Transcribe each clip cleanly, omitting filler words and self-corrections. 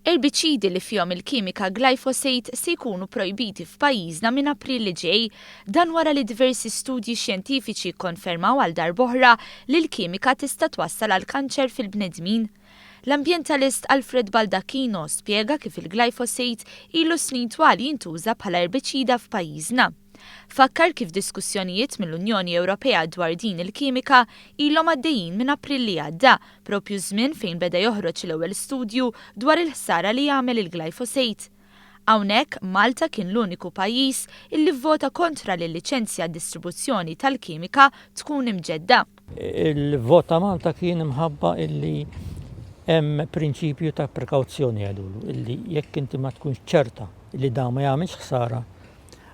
Erbiċidi li fihom il-kimika glyphosate se jkunu projbiti f'pajjiżna minn April li ġej. Dan wara li diversi studji xjentifiċi kkonfermaw għal darb'oħra li l-kimika tista' twassal għal kanċer fil-bnedmin. L-ambjentalist Alfred Baldacchino spjega kif il-glyphosate ilu snin twal jintuża bħala erbiċida f'pajjiżna. Fakkar kif diskussjonijiet mill-Unjoni Ewropea dwar din il-kimika ilhom għaddejjin minn April li għadda, proprju żmien fejn beda joħroġ l-ewwel studju dwar il-ħsara li jagħmel il-glyphosate. Hawnhekk, Malta kien l-uniku pajjiż illi vvota kontra li l-liċenzja għad-distribuzzjoni tal-kimika tkun imġedda. Il-vot ta' Malta kien imħabba illi hemm prinċipju ta' prekawzjoni jgħidulu, illi jekk inti ma tkunx ċerta li dan ma jagħmilx ħsara,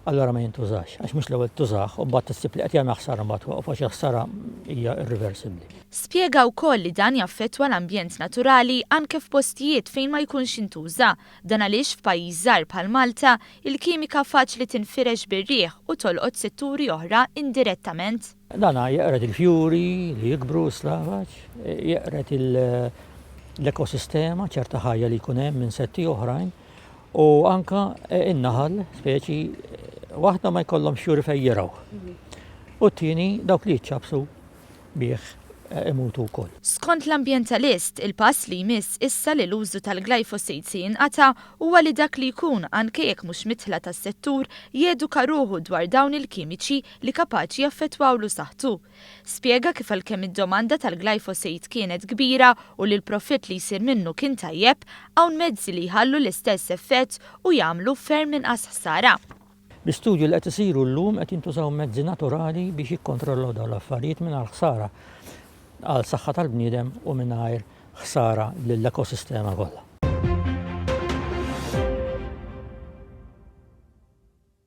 allura ma jintużax, għax mhux l-ewwel tużah u mbagħad issib li qed jagħmel ħsara mbagħad twaqqfu għax il-ħsara hija irriversibbli. Spjega wkoll li dan jaffettwa l-ambjent naturali anke f'postijiet fejn ma jkunx intuża. Dan għaliex f'pajjiż żgħir bħal Malta, il-kimika faċli tinfirex bir-riħ u tolqot setturi oħra indirettament. Dan jeqred il-fjuri li jikbru s-slavaġ, jeqred l-ekosistema, ċerta ħajja li jkun hemm insetti oħrajn. U anka in-naħal, speċi, waħda ma jkollhomx fjuri fejn jirgħu. U t-tieni dawk li jiċċabsu bih imutu wkoll. Skont l-ambjentalist, il-pass li jmiss issa li l-użu tal-glyphosate se jinqata' huwa li dak li jkun, anke jekk mhux midħla tas-settur, jeduka ruħu dwar dawn il-kimiċi li kapaċi jaffettwawlu saħħtu. Spjega kif għalkemm id-domanda tal-glyphosate kienet kbira u li l-profitt li jsir minnu kien tajjeb, hawn mezzi li jħallu l-istess effett u jagħmlu ferm inqas ħsara. Bi studji li qed isiru llum qed jintużaw mezzi naturali biex jikkontrollaw dawn l-affarijiet mingħajr ħsara għal saħħa tal-bniedem u mingħajr ħsara lill-ekosistema kollha.